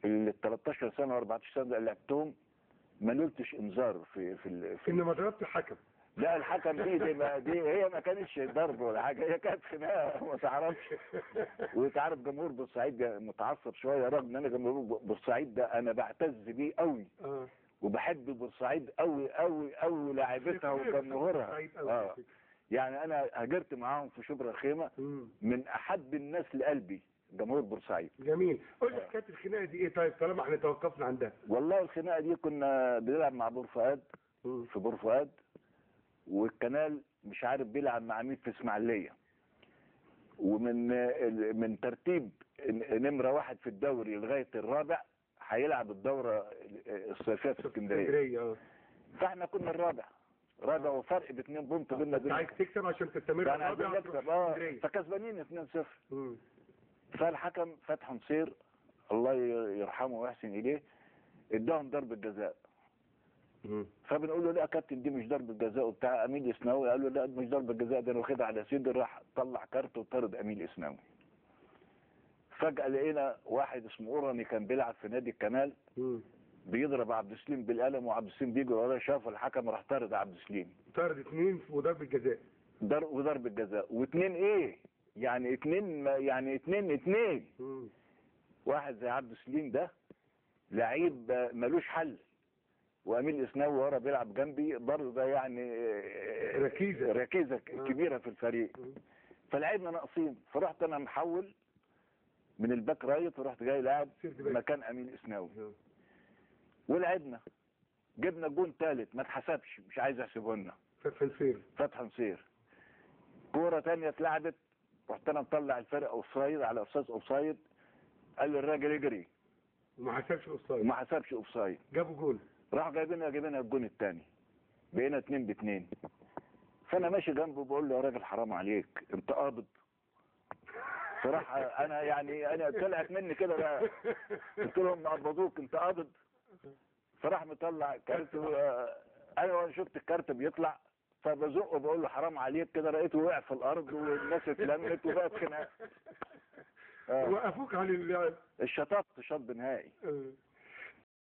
ال 13 سنة و 14 سنة اللي لعبتهم ما نلتش انذار في انما ضربت الحكم. لا الحكم دي هي ما كانتش ضرب ولا حاجة، هي كانت خناقه ما تعرفش. وتعرف جمهور بورسعيد متعصب شوية، رغم ان انا جمهور بورسعيد ده انا بعتز بيه قوي. وبحب بورسعيد قوي قوي قوي، لاعبتها وجمهورها. يعني انا هاجرت معاهم في شبرا الخيمة، من احب الناس لقلبي جمهور بورسعيد. جميل. قول لي حكاية الخناقة دي ايه طيب، طالما احنا توقفنا عندها. والله الخناقة دي كنا بنلعب مع بور فؤاد في بور فؤاد، والكنال مش عارف بيلعب مع مين في اسماعيليه، ومن من ترتيب نمره 1 في الدوري لغاية الرابع هيلعب الدورة الصيفية في اسكندرية. فاحنا كنا الرابع، رابع وفرق ب2 بونت بينا. انت عايز تكسب عشان تستمر. انا عايز اكسب. فكسبانين 2-0. فالحكم فتحي نصير الله يرحمه ويحسن اليه اداهم ضربه جزاء. فبنقول له لا يا كابتن دي مش ضربه جزاء وبتاع. امين اسناوي قال له لا دي مش ضربه جزاء، ده انا واخدها على سيدي. راح طلع كارت وطرد امين اسناوي. فجأة لقينا واحد اسمه اوراني كان بيلعب في نادي الكمال بيضرب عبد السليم بالقلم، وعبد السليم بيجري وراه، شاف الحكم راح طرد عبد السليم. طرد 2 وضربه جزاء. وضربه جزاء و2 ايه؟ يعني 2، يعني 2-2. واحد زي عبد السليم ده لعيب ملوش حل، وامين اسناوي ورا بيلعب جنبي برضه، ده يعني ركيزة كبيرة في الفريق. فلعبنا ناقصين، فرحت انا محول من ال back right ورحت جاي لاعب مكان امين اسناوي، ولعبنا جبنا جون ثالث ما اتحسبش، مش عايز يحسبه لنا. فتحي نصير. كورة ثانية اتلعبت، رحت انا مطلع الفرقة offside على اساس offside، قال لي الراجل اجري، وما حسبش offside. وما حسبش offside، جابوا جول. راحوا جايبينها الجون الثاني، بقينا 2-2. فانا ماشي جنبه بقول له يا راجل حرام عليك انت قابض. صراحة انا يعني انا طلعت مني كده بقى، قلت لهم قبضوك انت قابض. فراح مطلع كارت، انا وانا شفت الكارت بيطلع فبزقه بقول له حرام عليك كده، لقيته وقع في الارض والناس اتلمت وبقت خناقه. وقفوك عن اللعب. الشطبت شطب نهائي.